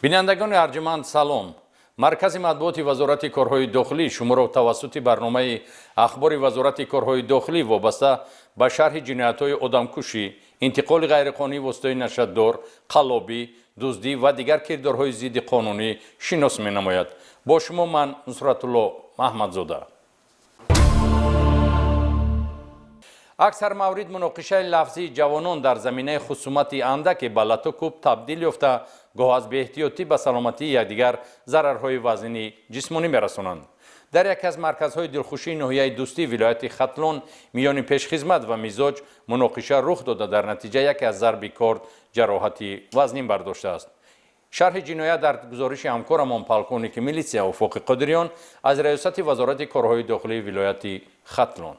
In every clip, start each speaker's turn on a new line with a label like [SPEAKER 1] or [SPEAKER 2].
[SPEAKER 1] Бинандагони арҷуманд, салом. Маркази матбуоти Вазорати корҳои дохилӣ шуморо тавассути барномаи ахбори Вазорати корҳои дохилӣ вобаста ба шарҳи ҷиноятҳои одамкушӣ, интиқоли ғайриқонунии воситаи нашъадор, қаллобӣ, дуздӣ ва дигар кирдорҳои зидди қонунӣ шинос менамояд. Бо шумо ман Нусратулло Маҳмадзода. Аксар маврид муноқишаи лафзии ҷавонон дар заминаи хусумати андаке ба лату кӯб табдил ёфта, гоҳ аз беэҳтиётӣ ба саломатии якдигар зарарҳои вазнини ҷисмонӣ мерасонанд. Дар яке аз марказҳои дилхушии ноҳияи Дӯстӣ вилояти Хатлон миёни пешхизмат ва мизоҷ муноқиша рух дода, дар натиҷа яке аз зарби корд ҷароҳати вазнин бардоштааст. Шарҳи ҷиноят дар гузориши ҳамкорамон, полковники милитсия Уфуқи Қодириён аз Раёсати Вазорати корҳои дохилии вилояти Хатлон.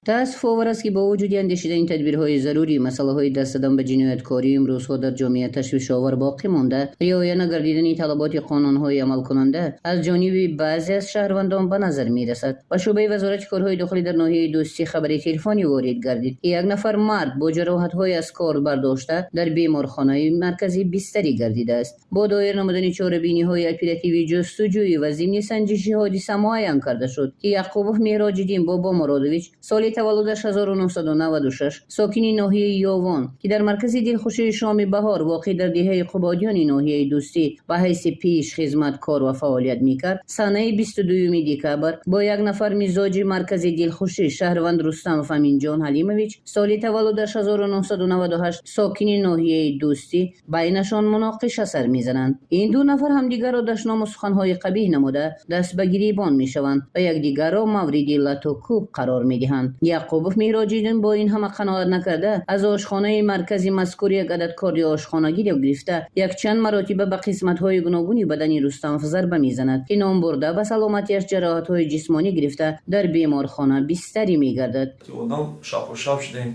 [SPEAKER 2] Таассуфовар аст, ки бо вуҷуди андешидани тадбирҳои зарурӣ, масъалаҳои даст задан ба ҷинояткорӣ имрӯзҳо дар ҷомеа ташвишовар боқӣ монда, риоя нагардидани талаботи қонунҳои амалкунанда аз ҷониби баъзе аз шаҳрвандон ба назар мерасад. Ба шӯъбаи Вазорати корҳои дохилӣ дар ноҳияи Дӯстӣ хабари телефонӣ ворид гардид, ки як нафар мард бо ҷароҳатҳои аз кор бардошта дар беморхонаи марказӣ бистарӣ гардидааст. Бо доир намудани чорабиниҳои оперативии ҷустуҷӯӣ ва зимни санҷиши ҳодиса муайян карда шуд, ки Яқубов Меҳроҷиддин Бобомуродович, соли таваллудаш 1996, сокини ноҳияи Ёвон, ки дар маркази дилхушии Шоми Баҳор, воқеъ дар деҳаи Қубодиёни ноҳияи Дӯстӣ, ба ҳайси пеш хизмат кор ва фаъолият мекард, санаи 22 декабр бо як нафар мизоҷи маркази дилхушӣ, шаҳрванд Рустамов Аминҷон Ҳалимович, соли таваллудаш 1998, сокини ноҳияи Дӯстӣ, байнашон муноқиша сар мезананд. Ин ду нафар ҳамдигарро дашному суханҳои қабиҳ намуда, даст ба гиребон мешаванд ва якдигарро мавриди лату кӯб қарор медиҳанд. Яқубов Меҳроҷиддин бо ин ҳама қаноат накарда, аз ошхонаи маркази мазкур як адад корди ошхонагиро гирифта, якчанд маротиба ба қисматҳои гуногуни бадани Рустамов зарба мезанад, ки номбурда ба саломатиаш ҷароҳатҳои ҷисмонӣ гирифта, дар беморхона бистарӣ мегардад.
[SPEAKER 3] Одам шапошап шудем,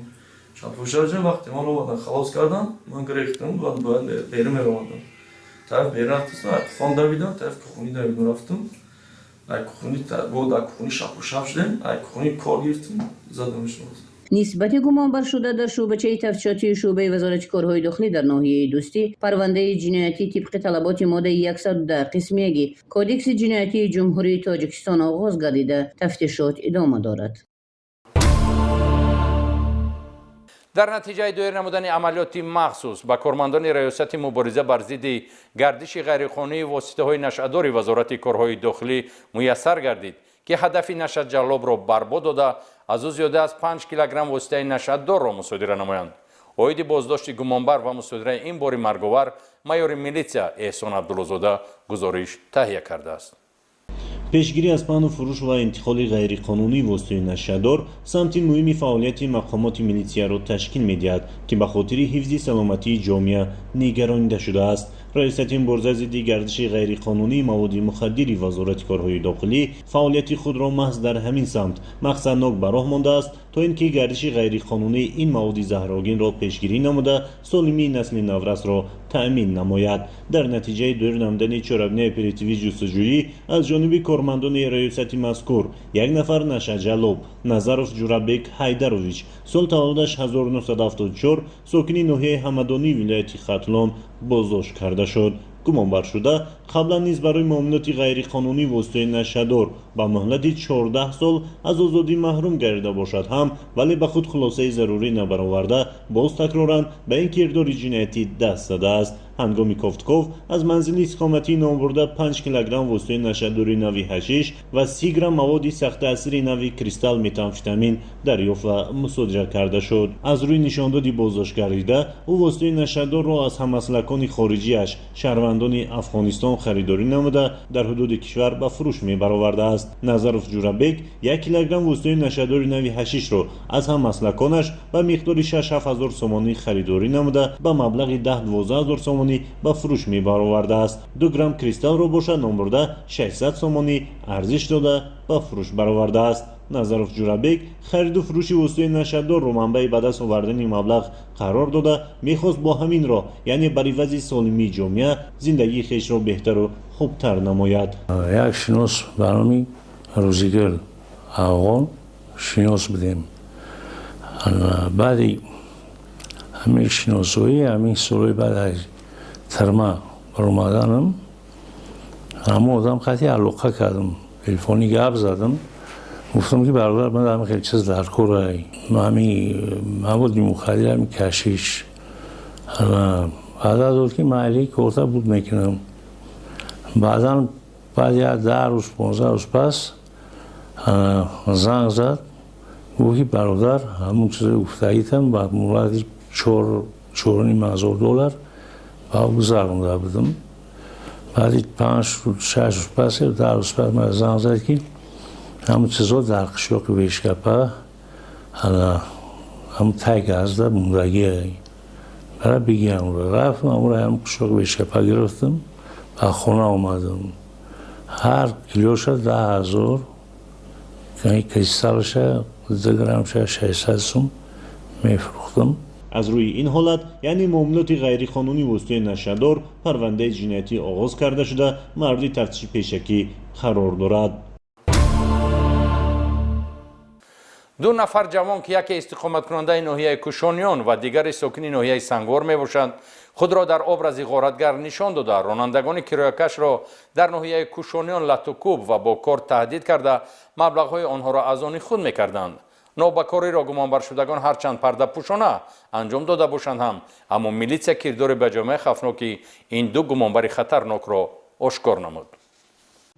[SPEAKER 3] шапошап шудем. Вақте ман омадан халос кардам, ман гирехтам, баъд бояд берун меромадам. Тараф берун рафтам, хон давидам, тараф кухонӣ давидам, рафтам. Ай кухонӣ бо дар кухонӣ шапошап шудем, ай кухонӣ кор гирифтем, задамш.
[SPEAKER 2] Нисбати гумонбаршуда дар шӯъбачаи тафтишотии шӯъбаи Вазорати корҳои дохилӣ дар ноҳияи Дӯстӣ парвандаи ҷиноятӣ тибқи талаботи моддаи 110 қисми яги Кодекси ҷиноятии Ҷумҳурии Тоҷикистон оғоз гардида, тафтишот идома дорад.
[SPEAKER 1] Дар натиҷаи доир намудани амалиёти махсус ба кормандони Раёсати мубориза бар зидди гардиши ғайриқонунии воситаҳои нашъадори Вазорати корҳои дохилӣ муяссар гардид, ки ҳадафи нашъаҷаллобро барбод дода, аз ӯ зиёда аз 5 килограмм воситаи нашъадорро мусодира намоянд. Оиди боздошти гумонбар ва мусодираи ин бори марговар майори милитсия Эҳсон Абдуллозода гузориш таҳия кардааст.
[SPEAKER 4] Пешгирӣ аз паҳну фурӯш ва интиқоли ғайриқонунии воситаи нашъадор самти муҳими фаъолияти мақомоти милитсияро ташкил медиҳад, ки ба хотири ҳифзи саломатии ҷомеа нигаронида шудааст. Раёсати мубориза зидди гардиши ғайриқонунии маводи мухаддири Вазорати корҳои дохилӣ фаъолияти худро маҳз дар ҳамин самт мақсаднок ба роҳ мондааст, то ин ки гардиши ғайриқонунии ин маводи заҳрогинро пешгирӣ намуда, солимии насли наврасро таъмин намояд. Дар натиҷаи доир намудани чорабинии оперативӣ ҷустуҷӯӣ аз ҷониби кормандони раёсати мазкур як нафар нашъаҷаллоб, Назаров Ҷурабек Ҳайдарович, сол таваллудаш 1974, сокини ноҳияи Ҳамадонии вилояти Хатлон, боздошт карда шуд. Гумонбаршуда қаблан низ барои муомилоти ғайриқонунии воситаи нашъадор ба муҳлати 14 сол аз озодӣ маҳрум гардида бошад ҳам, вале ба худ хулосаи зарурӣ набароварда, боз такроран ба ин кирдори ҷиноятӣ даст задааст. Ҳангоми кофтков аз манзили истиқоматии номбурда 5 килограмм воситаи нашъадори нави ҳашиш ва 30 грамм маводи сахттаъсири нави кристалл метамфетамин дарёфт ва мусодира карда шуд. Аз рӯи нишондоди боздошт гардида, ӯ воситаи нашъадорро аз ҳаммаслакони хориҷиаш, шаҳрвандони Афғонистон, харидорӣ намуда, дар ҳудуди кишвар ба фурӯш мебаровардааст. Назаров Ҷурабек 1 килограмм воситаи нашъадори нави ҳашишро аз ҳаммаслаконаш ба миқдори 6-7 ҳазор сомонӣ харидорӣ намуда, ба маблағи 10-12 ҳазор сомонӣ ба фурӯш мебаровардааст. 2 грамм кристаллро бошад номбурда 600 сомонӣ арзиш дода ба фурӯш баровардааст. Назаров Ҷурабек хариду фурӯши воситаи нашъадорро манбаи ба даст овардани маблағ қарор дода, мехост бо ҳамин роҳ, яъне бар ивази солимии ҷомеа, зиндагии хешро беҳтару хубтар намояд.
[SPEAKER 5] Як шинос ба номи Рӯзигул Афғон шинос будем. Баъди ҳамин шиносоӣ, ҳамин солҳои баъд аз тюрьма Баромаданам ҳамон одам қатъи алоқа кардам, телефонӣ гап задам, гуфтам ки бародар, ман ҳамин хеле чиз дар кор, ҳамин маводи мухаддир, ҳамин кашиш. Ваъда дод ки майли, корта буд мекунам. Баъдан баъд як 10 рӯз, 15 рӯз пас занг зад, гуфт ки бародар, ҳамон чизои гуфтагитам ба муҳлати $4,500 ба ӯ гузаронда будам. Баъди 5 рӯз, 6 рӯз пас, 10 рӯз пас ман занг зад ки ҳамон чизо дар қишлоқи Вешкапа, ҳамон тай газда мондагие, бара бигирам. Рафтам, ҳамонро ҳамон қишлоқи Вешкапа гирифтам, ба хона омадам. Ҳар килоша 10,000, кристаллша 2 граммша 600 сум мефурӯхтам.
[SPEAKER 4] Аз рӯи ин ҳолат, яъне муомилоти ғайриқонунӣ воситаи нашъадор, парвандаи ҷиноятӣ оғоз карда шуда, мавриди тафтиши пешакӣ қарор дорад.
[SPEAKER 1] Ду нафар ҷавон, ки яке истиқоматкунандаи ноҳияи Кушониён ва дигари сокини ноҳияи Сангвор мебошанд, худро дар образи ғоратгар нишон дода, ронандагони кироякашро дар ноҳияи Кушониён латукӯб ва бо кор таҳдид карда, маблағҳои онҳоро аз они худ мекарданд. Нобакориро гумонбаршудагон ҳарчанд пардапӯшона анҷом дода бошанд ҳам, аммо милитсия кирдори ба ҷомеа хавфноки ин ду гумонбари хатарнокро ошкор намуд.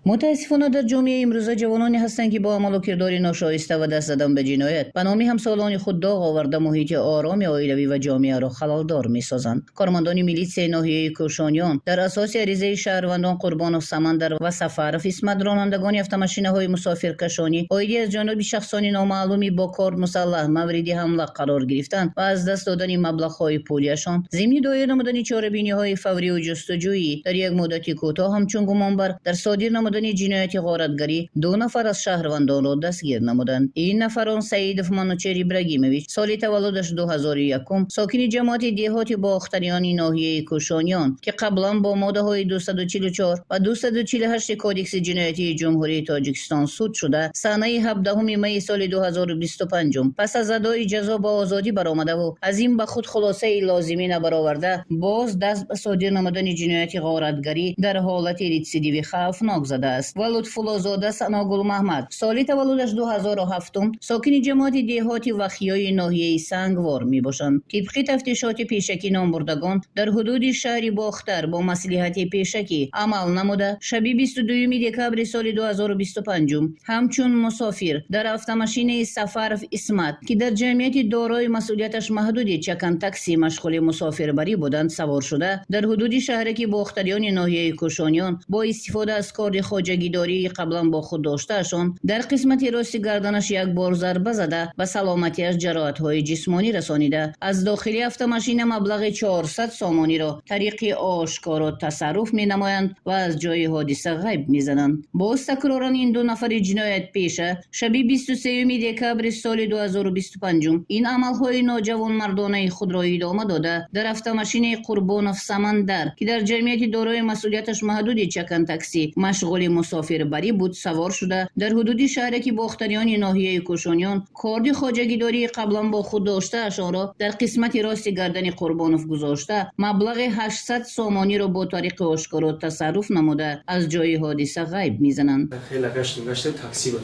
[SPEAKER 2] Мутаассифона, дар ҷомеаи имрӯза ҷавононе ҳастанд, ки бо амалу кирдори ношоиста ва даст задан ба ҷиноят ба номи ҳамсолони худ доғ оварда, муҳити ороми оилавӣ ва ҷомеаро халалдор месозанд. Кормандони милитсияи ноҳияи Кӯшониён дар асоси аризаи шаҳрвандон Қурбонов Самандар ва Сафаров Исмат, ронандагони автомошинаҳои мусофиркашонӣ, оиди аз ҷониби шахсони номаълуми бо корд мусаллаҳ мавриди ҳамла қарор гирифтанд ва аз даст додани маблағҳои пулияшон, зимни доир намудани чорабиниҳои фавриву ҷустуҷӯӣ дар як муддати кӯтоҳ ҳамчун гумонбар дар содир намудани ҷинояти ғоратгарӣ ду нафар аз шаҳрвандонро дастгир намуданд. Ин нафарон Саидов Манучер Ибрагимович, соли таваллудаш 2001, сокини ҷамоати деҳоти Бохтариёни ноҳияи Кӯшониён, ки қаблан бо моддаҳои 244 ва 248 Кодекси ҷиноятии Ҷумҳурии Тоҷикистон суд шуда, санаи 17 майи соли 2025 пас аз адои ҷазо ба озодӣ баромадаву аз ин ба худ хулосаи лозимӣ набароварда, боз даст ба содир намудани ҷинояти ғоратгарӣ дар ҳолати ретсидиви хавфнок задааст. Ва Лутфуллозода Саногулмаҳмад, соли таваллудаш 2007, сокини ҷамоати деҳоти Вахиёи ноҳияи Сангвор мебошанд. Тибқи тафтишоти пешакӣ, номбурдагон дар ҳудуди шаҳри Бохтар бо маслиҳати пешакӣ амал намуда, шаби 22 декабри соли 2025 ҳамчун мусофир дар автомошинаи Сафаров Исмат, ки дар ҷамъияти дорои масъулияташ маҳдуди Чакан такси машғули мусофирбарӣ буданд, савор шуда, дар ҳудуди шаҳраки Бохтариёни ноҳияи Кӯшониён бо истифода аз корди хоҷагидории қаблан бо худ доштаашон дар қисмати рости гарданаш як бор зарба зада, ба саломатиаш ҷароҳатҳои ҷисмонӣ расонида, аз дохили автомошина маблағи 400 сомониро тариқи ошкоро тасарруф менамоянд ва аз ҷои ҳодиса ғайб мезананд. Боз такроран ин ду нафари ҷиноятпеша шаби 23 декабри соли 2025 ин амалҳои ноҷавонмардонаи худро идома дода, дар автомошинаи Қурбонов Самандар, ки дар ҷамъияти дорои масъулияташ маҳдуди Чакан такси машғули мусофирбарӣ буд, савор шуда, дар ҳудуди шаҳраки Бохтариёни ноҳияи Кӯшониён корди хоҷагидории қаблан бо худ доштаашонро дар қисмати рости гардани Қурбонов гузошта, маблағи 800 сомониро бо тариқи ошкоро тасарруф намуда, аз ҷои ҳодиса ғайб мезананд.
[SPEAKER 6] Хеле гаштем, гаштем, такси буд,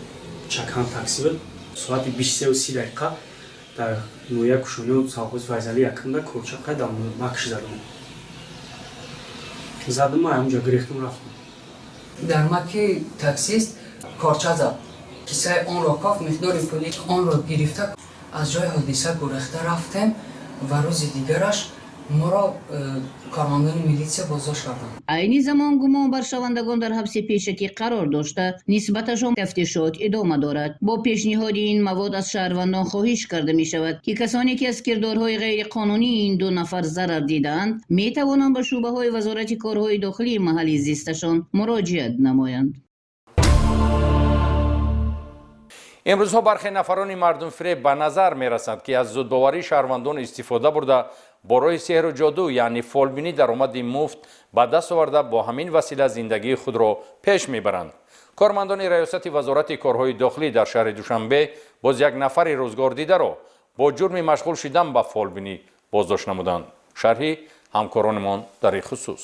[SPEAKER 6] Чакан такси буд. Соати 23:30 дар ноҳияи Кӯшониён, совхози Файзалӣ якумда корча қайдам макш задам. Задам, ҳамонҷо гирифтам, рафтам.
[SPEAKER 7] Дар маки таксист корча зад, кисаи онро кофт, миқдори пули онро гирифта, аз ҷои ҳодиса гурехта рафтем ва рӯзи дигараш моро кормандони милитсия боздошт карданд.
[SPEAKER 2] Айни замон гумонбаршавандагон дар ҳабси пешакӣ қарор дошта, нисбаташон тафтишот идома дорад. Бо пешниҳоди ин мавод аз шаҳрвандон хоҳиш карда мешавад, ки касоне ки аз кирдорҳои ғайриқонунии ин ду нафар зарар дидаанд, метавонанд ба шӯъбаҳои Вазорати корҳои дохилии маҳалли зисташон муроҷиат намоянд.
[SPEAKER 1] Имрӯзҳо бархе нафарони мардумфиреб ба назар мерасанд, ки аз зудбоварии шаҳрвандон истифода бурда, бо роҳи сеҳру ҷоду, яъне фолбинӣ, даромади муфт ба даст оварда, бо ҳамин васила зиндагии худро пеш мебаранд. Кормандони раёсати Вазорати корҳои дохилӣ дар шаҳри Душанбе боз як нафари рӯзгордидаро бо ҷурми машғул шудан ба фолбинӣ боздошт намуданд. Шарҳи ҳамкоронамон дар ин хусус.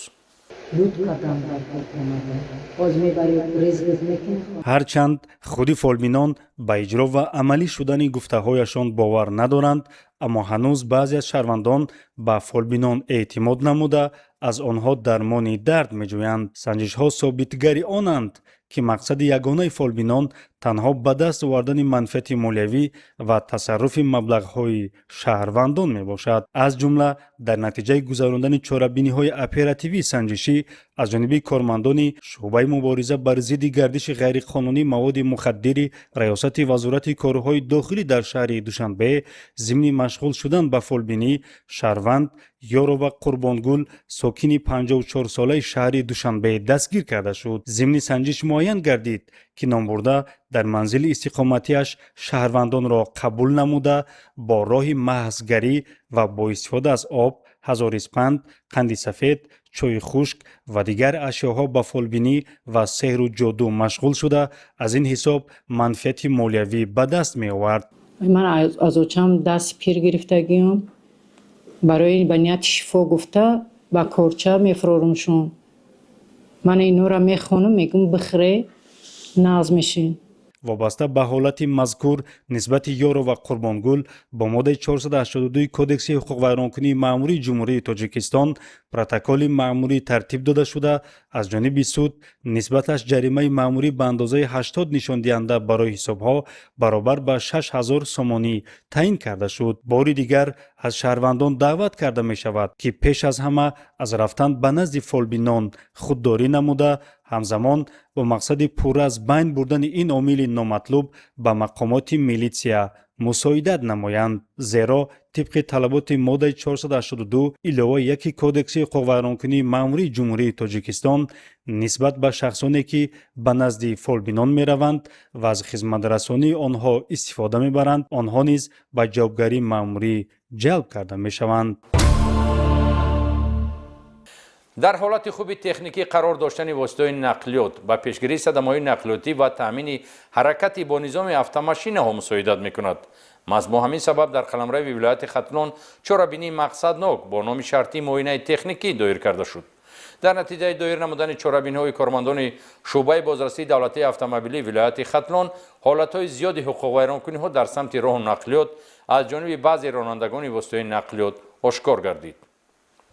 [SPEAKER 8] Буд кардам дар корхонада. Боз мебарӣ, ризғиз мекунӣ.
[SPEAKER 9] Ҳарчанд худи фолбинон ба иҷро ва амалӣ шудани гуфтаҳояшон бовар надоранд, аммо ҳанӯз баъзе аз шаҳрвандон ба фолбинон эътимод намуда, аз онҳо дармони дард меҷӯянд. Санҷишҳо собитгари онанд, ки мақсади ягонаи фолбинон танҳо ба даст овардани манфиати молиявӣ ва тасарруфи маблағҳои шаҳрвандон мебошад. Аз ҷумла дар натиҷаи гузарондани чорабиниҳои оперативии санҷишӣ аз ҷониби кормандони шӯъбаи мубориза бар зидди гардиши ғайриқонунии маводи мухаддири Раёсати Вазорати корҳои дохилӣ дар шаҳри Душанбе, зимни машғул шудан ба фолбинӣ, шаҳрванд Ёрова Қурбонгул, сокини 54-солаи шаҳри Душанбе, дастгир карда шуд. Зимни санҷиш муайян гардид, ки номбурда дар манзили истиқоматиаш шаҳрвандонро қабул намуда, бо роҳи маҳзгарӣ ва бо истифода аз об, ҳазоризпанд, қанди сафед, чойи хушк ва дигар ашёҳо ба фолбинӣ ва сеҳру ҷоду машғул шуда, аз ин ҳисоб манфиати молиявӣ ба даст меовард.
[SPEAKER 8] Ман аз очам дасти пир гирифтагиам, барои ба нияти шифо гуфта ба корча мефурорумшон. Ман инора мехонам, мегӯм, бихӯре, нағз мешин.
[SPEAKER 9] Вобаста ба ҳолати мазкур нисбати Ёрова Қурбонгул бо моддаи 482 Кодекси ҳуқуқвайронкунии маъмурии Ҷумҳурии Тоҷикистон протоколи маъмурӣ тартиб дода шуда, аз ҷониби суд нисбаташ ҷаримаи маъмурӣ ба андозаи 80 нишондиҳанда барои ҳисобҳо баробар ба 6000 сомонӣ таъин карда шуд. Бори дигар аз шаҳрвандон даъват карда мешавад, ки пеш аз ҳама аз рафтан ба назди фолбинон худдорӣ намуда, ҳамзамон бо мақсади пурра аз байн бурдани ин омили номатлуб ба мақомоти милитсия мусоидат намоянд, зеро тибқи талаботи моддаи 482 иловаи 1 Кодекси ҳуқуқвайронкунии маъмурии Ҷумҳурии Тоҷикистон нисбат ба шахсоне, ки ба назди фолбинон мераванд ва аз хизматрасонии онҳо истифода мебаранд, онҳо низ ба ҷавобгарии маъмурӣ ҷалб карда мешаванд.
[SPEAKER 1] Дар ҳолати хуби техникӣ қарор доштани воситаҳои нақлиёт ба пешгирии садамаҳои нақлиётӣ ва таъмини ҳаракати бо низоми автомашинаҳо мусоидат мекунад. Маҳз бо ҳамин сабаб дар қаламрави вилояти Хатлон чорабинии мақсаднок бо номи шартии муоинаи техникӣ доир карда шуд. Дар натиҷаи доир намудани чорабиниҳои кормандони шӯъбаи бозрасии давлатии автомобилии вилояти Хатлон, ҳолатҳои зиёди ҳуқуқвайронкуниҳо дар самти роҳу нақлиёт аз ҷониби баъзе ронандагони воситаҳои нақлиёт ошкор гардид.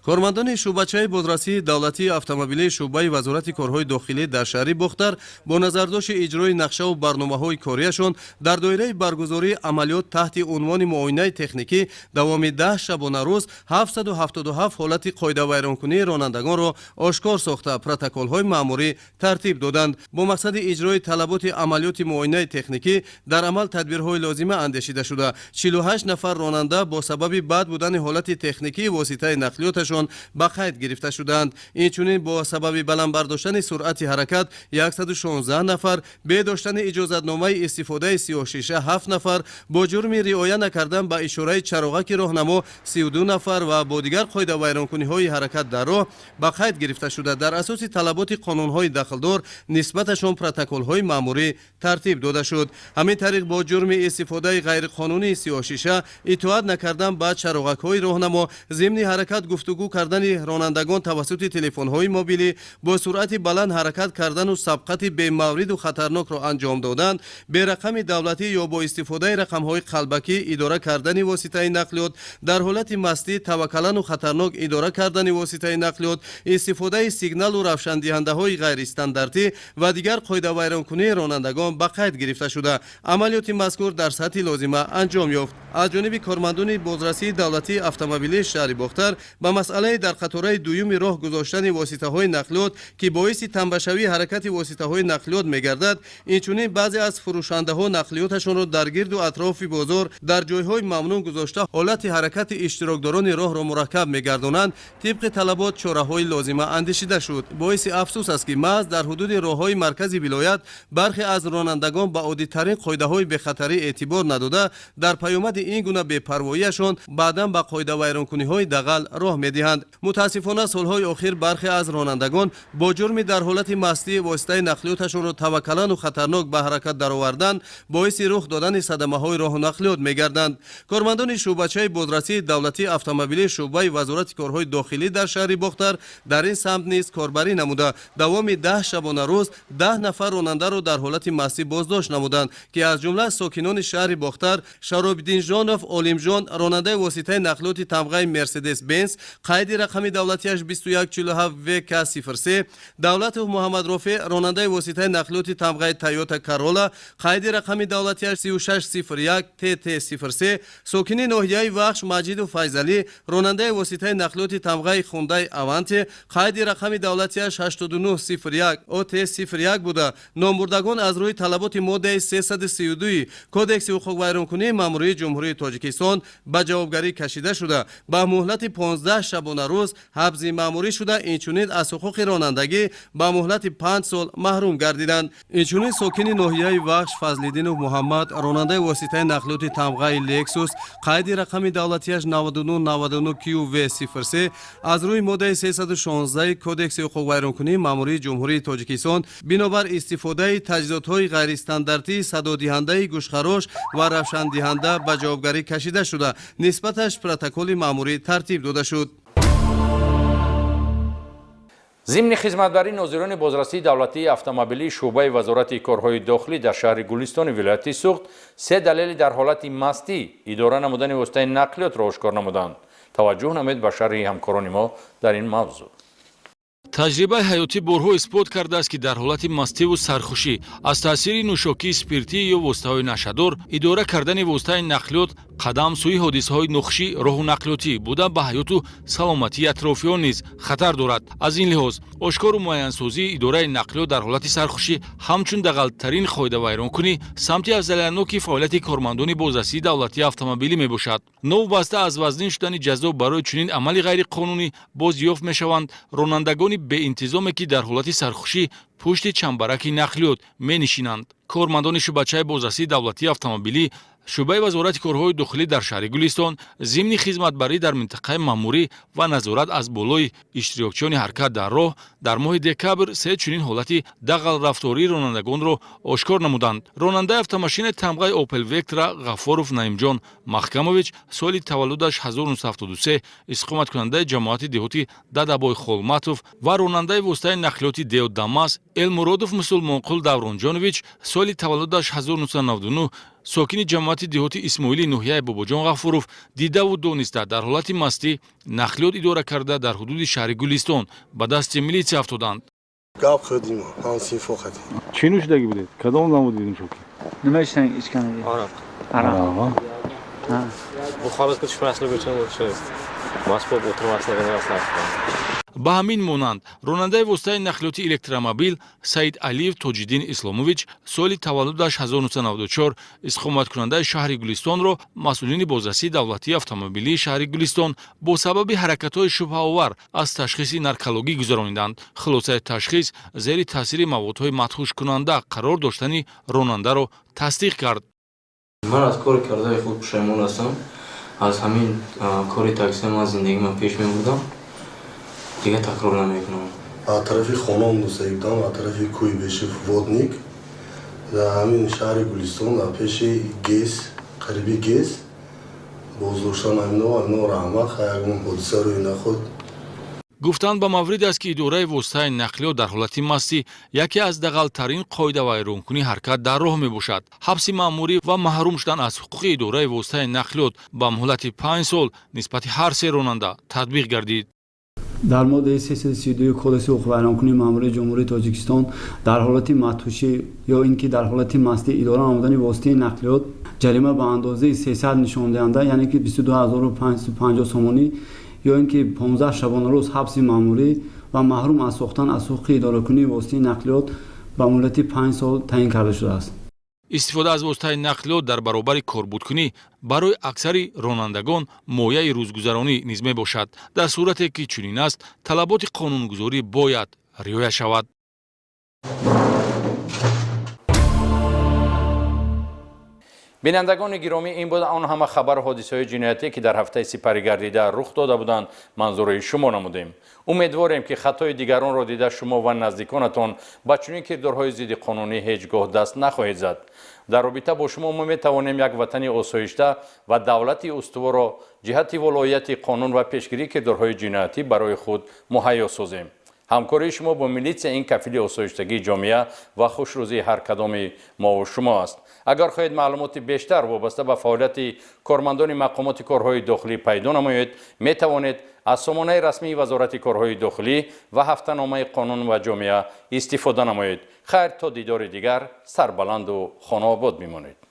[SPEAKER 10] Кормандони шӯъбачаи бозрасии давлатии автомобилии шӯъбаи Вазорати корҳои дохилӣ дар шаҳри Бохтар бо назардошти иҷрои нақшаву барномаҳои кориашон дар доираи баргузории амалиёт таҳти унвони муоинаи техникӣ давоми 10 шабонарӯз 777 ҳолати қоидавайронкунии ронандагонро ошкор сохта, протоколҳои маъмурӣ тартиб доданд. Бо мақсади иҷрои талаботи амалиёти муоинаи техникӣ дар амал тадбирҳои лозима андешида шуда, 48 нафар ронанда бо сабаби бад будани ҳолати техникии воситаи нақлиёташон ба қайд гирифта шудаанд. Инчунин бо сабаби баланд бардоштани суръати ҳаракат 116 нафар, бе доштани иҷозатномаи истифодаи сиёҳшиша 7 нафар, бо ҷурми риоя накардан ба ишораи чароғаки роҳнамо 32 нафар ва бо дигар қоидавайронкуниҳои ҳаракат дар роҳ ба қайд гирифта шуда, дар асоси талаботи қонунҳои дахлдор нисбаташон протоколҳои маъмурӣ тартиб дода шуд. Ҳамин тариқ бо ҷурми истифодаи ғайриқонунии сиёҳшиша, итоат накардан ба чароғакҳои роҳнамо, зимни ҳаракат гуфтугӯ кардани ронандагон тавассути телефонҳои мобилӣ, бо суръати баланд ҳаракат кардану сабқати бемавриду хатарнокро анҷом додан, берақами давлатӣ ё бо истифодаи рақамҳои қалбакӣ идора кардани воситаи нақлиёт, дар ҳолати мастӣ таваккалану хатарнок идора кардани воситаи нақлиёт, истифодаи сигналу равшандиҳандаҳои ғайристандартӣ ва дигар қоидавайронкунии ронандагон ба қайд гирифта шуда, амалиёти мазкур дар сатҳи лозима анҷом ёфт. Аз ҷониби кормандони бозрасии давлатии автомобилии шаҳри Бохтар ба масъалаи дар қатораи дуюми роҳ гузоштани воситаҳои нақлиёт, ки боиси тамбашавии ҳаракати воситаҳои нақлиёт мегардад, инчунин баъзе аз фурӯшандаҳо нақлиёташонро дар гирду атрофи бозор дар ҷойҳои мамнӯъ гузошта, ҳолати ҳаракати иштирокдорони роҳро мураккаб мегардонанд, тибқи талабот чораҳои лозима андешида шуд. Боиси афсӯс аст, ки маҳз дар ҳудуди роҳҳои маркази вилоят бархе аз ронандагон ба оддитарин қоидаҳои бехатарӣ эътибор надода, дар паёмади ин гуна бепарвоияшон баъдан ба қоидавайронкуниҳои дағал роҳ медиҳанд. медиҳанд. Мутаассифона, солҳои охир бархе аз ронандагон бо ҷурми дар ҳолати мастӣ воситаи нақлиёташонро таваккалану хатарнок ба ҳаракат даровардан боиси рух додани садамаҳои роҳу нақлиёт мегарданд. Кормандони шӯъбачаи бозрасии давлатии автомобилии шӯъбаи Вазорати корҳои дохилӣ дар шаҳри Бохтар дар ин самт низ корбарӣ намуда, давоми 10 шабонарӯз 10 нафар ронандаро дар ҳолати мастӣ боздошт намуданд, ки аз ҷумла сокинони шаҳри Бохтар Шаробиддинжонов Олимҷон, ронандаи воситаи нақлиёти тамғаи Мерседес Бенз, қайди рақами давлатиаш 2147 ВК 03, Давлатов Муҳаммадрофеъ, ронандаи воситаи нақлиёти тамғаи Тойота Карола, қайди рақами давлатиаш 3601 ТТ 03, сокини ноҳияи Вахш Маҷидов Файзалӣ, ронандаи воситаи нақлиёти тамғаи Хундай Аванте, қайди рақами давлатиаш 8901 ОТ 01 буда, номбурдагон аз рӯи талаботи моддаи 332 Кодекси ҳуқуқвайронкунии маъмурии Ҷумҳурии Тоҷикистон ба ҷавобгарӣ кашида шуда, ба муҳлати 15 шабонарӯз ҳабси маъмурӣ шуда, инчунин аз ҳуқуқи ронандагӣ ба муҳлати 5 сол маҳрум гардиданд. Инчунин сокини ноҳияи Вахш Фазлиддинов Муҳаммад, ронандаи воситаи нақлиёти тамғаи Лексус, қайди рақами давлатиаш 9999 QV 03, аз рӯи моддаи 316 Кодекси ҳуқуқвайронкунии маъмурии Ҷумҳурии Тоҷикистон бинобар истифодаи таҷҳизотҳои ғайристандартии садодиҳандаи гӯшхарош ва равшандиҳанда ба ҷавобгарӣ кашида шуда, нисбаташ протоколи маъмурӣ тартиб дода шуд.
[SPEAKER 1] Зимни хизматбарии нозирони бозрасии давлатии автомобилии шӯъбаи Вазорати корҳои дохилӣ дар шаҳри Гулистони вилояти Суғд се далели дар ҳолати мастӣ идора намудани воситаи нақлиётро ошкор намуданд. Таваҷҷӯҳ намоед ба шарҳи ҳамкорони мо дар ин мавзӯъ.
[SPEAKER 11] Таҷрибаи ҳаётӣ борҳо исбот кардааст, ки дар ҳолати мастиву сархушӣ аз таъсири нӯшокии спиртӣ ё воситаҳои нашъадор идора кардани воситаи нақлиёт қадам сӯи ҳодисаҳои нохуши роҳу нақлиётӣ буда, ба ҳаёту саломатии атрофиён низ хатар дорад. Аз ин лиҳоз, ошкору муайянсозии идораи нақлиёт дар ҳолати сархушӣ ҳамчун дағалтарин қоидавайронкунӣ самти афзалиятноки фаъолияти кормандони бозрасии давлатии автомобилӣ мебошад. Новобаста аз вазнин шудани ҷазо барои чунин амали ғайриқонунӣ, боз ёфт мешаванд ронандагони беинтизоме, ки дар ҳолати сархушӣ пушти чамбараки нақлиёт менишинанд. Кормандони шӯъбачаи бозрасии давлатии автомобилӣ шӯъбаи Вазорати корҳои дохилӣ дар шаҳри Гулистон зимни хизматбарӣ дар минтақаи маъмурӣ ва назорат аз болои иштирокчиёни ҳаракат дар роҳ дар моҳи декабр се чунин ҳолати дағалрафтории ронандагонро ошкор намуданд. Ронандаи автомошинаи тамғаи Опел Вектра Ғаффоров Наимҷон Маҳкамович, соли таваллудаш 1973, истиқоматкунандаи ҷамоати деҳоти Дадабой Холматов, ва ронандаи воситаи нақлиёти Део Дамас Элмуродов Мусулмонқул Давронҷонович, соли таваллудаш 1999, сокини ҷамоати деҳоти Исмоили ноҳияи Бобоҷон Ғафуров, дидаву дониста дар ҳолати мастӣ нақлиёт идора карда, дар ҳудуди шаҳри Гулистон ба дасти милитсия афтоданд.
[SPEAKER 12] Гап хӯрдим, ҳамсинфо хадим.
[SPEAKER 13] Чӣ нӯшидагӣ будед? Кадом намуди нӯшокӣ?
[SPEAKER 7] Nima ichgan edik?
[SPEAKER 14] Aroq.
[SPEAKER 13] Ароқ.
[SPEAKER 14] Bu holatga tushmaslik uchun o'sha mast bo'lib o'tirmasligini maslahat qilaman.
[SPEAKER 11] Ба ҳамин монанд, ронандаи воситаи нақлиёти электромобил Саид Алиев Тоҷиддин Исломович, соли таваллудаш 1994, истиқоматкунандаи шаҳри Гулистонро масъулини бозрасии давлатии автомобилии шаҳри Гулистон бо сабаби ҳаракатҳои шубҳаовар аз ташхиси наркологӣ гузарониданд. Хулосаи ташхис зери таъсири маводҳои мадҳушкунанда қарор доштани ронандаро тасдиқ кард.
[SPEAKER 3] Ман аз кори кардаи худ пушаймон ҳастам. Аз ҳамин кори такси ман зиндагима пеш мебурдам, дигар такрор намекунам.
[SPEAKER 12] Аз тарафи Хонон мусоибдам, аз тарафи Куйбышев Водник, дар ҳамин шаҳри Гулистон, дар пеши ГЭС, қариби ГЭС боздоштан. Ҳамино раҳмат, ягон ҳодиса рӯй нахӯрд.
[SPEAKER 11] Гуфтанд ба маврид аст, ки идораи воситаи нақлиёт дар ҳолати мастӣ яке аз дағалтарин қоидавайронкунии ҳаракат дар роҳ мебошад. Ҳабси маъмурӣ ва маҳрум шудан аз ҳуқуқи идораи воситаи нақлиёт ба муҳлати 5 сол нисбати ҳар се ронанда татбиқ гардид.
[SPEAKER 15] Дар моддаи 332 Кодекси ҳуқуқвайронкунии маъмурии Ҷумҳурии Тоҷикистон дар ҳолати мадҳушӣ ё ин ки дар ҳолати мастӣ идора намудани воситаи нақлиёт ҷарима ба андозаи 300 нишондиҳанда, яъне ки 22 550 сомонӣ, ё ин ки 15 шабонарӯз ҳабси маъмурӣ ва маҳрум аз сохтан аз ҳуқуқи идоракунии воситаи нақлиёт ба муҳлати 5 сол таъин карда шудааст.
[SPEAKER 11] Истифода аз воситаи нақлиёт дар баробари корбудкунӣ барои аксари ронандагон мояи рӯзгузаронӣ низ мебошад. Дар сурате ки чунин аст, талаботи қонунгузорӣ бояд риоя шавад.
[SPEAKER 1] Бинандагони гиромӣ, ин буд он ҳама хабару ҳодисаҳои ҷиноятӣ, ки дар ҳафтаи сипарӣ гардида рух дода буданд, манзури шумо намудем. Умедворем, ки хатои дигаронро дида шумо ва наздиконатон ба чунин кирдорҳои зидди қонунӣ ҳеҷ гоҳ даст нахоҳед зад. Дар робита бо шумо мо метавонем як ватани осоишта ва давлати устуворро ҷиҳати волоияти қонун ва пешгирии кирдорҳои ҷиноятӣ барои худ муҳайё созем. Ҳамкории шумо бо милитсия ин кафили осоиштагии ҷомеа ва хушрӯзии ҳар кадоми мову шумо аст. Агар хоҳед маълумоти бештар вобаста ба фаъолияти кормандони мақомоти корҳои дохилӣ пайдо намоед, метавонед аз сомонаи расмии Вазорати корҳои дохилӣ ва ҳафтаномаи «Қонун ва ҷомеа» истифода намоед. Хайр, то дидори дигар, сарбаланду хонаобод бимонед.